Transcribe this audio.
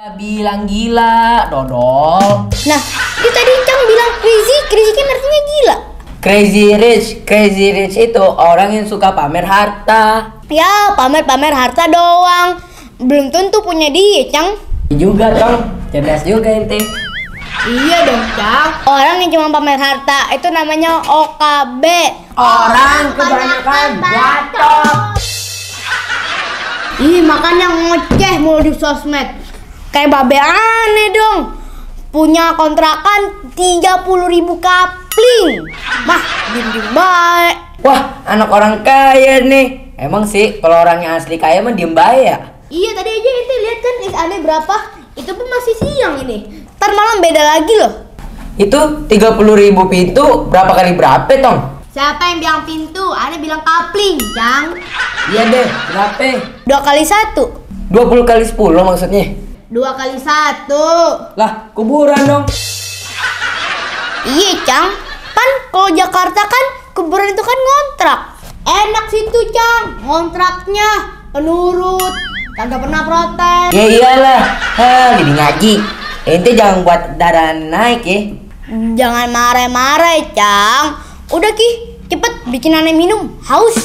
Bilang gila, Dodol. Nah, itu tadi Cang bilang crazy. Crazy kan artinya gila. Crazy rich itu orang yang suka pamer harta. Ya, pamer-pamer harta doang. Belum tentu punya dia, Cang. Juga dong, cerdas juga ente. Iya dong, Cang. Orang yang cuma pamer harta itu namanya OKB. Orang kebanyakan bacot. Ih, makanya ngoceh mulu di sosmed. Kayak babe aneh dong. Punya kontrakan 30.000 kapling. Mah, diem-diem baik. Wah, anak orang kaya nih. Emang sih kalau orang yang asli kaya mah diem baik ya? Iya, tadi aja ente lihat kan ada berapa? Itu pun masih siang ini. Ntar malam beda lagi loh. Itu 30.000 pintu berapa kali berapa, Tong? Siapa yang bilang pintu? Ada bilang kapling, Cang. Iya deh, berapa? 2 kali 1. 20 kali 10 maksudnya. 2 kali 1. Lah, kuburan dong. Iya, Cang. Kan kalau Jakarta kan kuburan itu kan ngontrak. Enak situ, Cang. Ngontraknya penurut. Kagak pernah protes. Ya iyalah, jadi ngaji. Ente jangan buat darah naik ya. Jangan marah-marah, Cang. Udah Ki, cepet bikin aneh minum. Haus.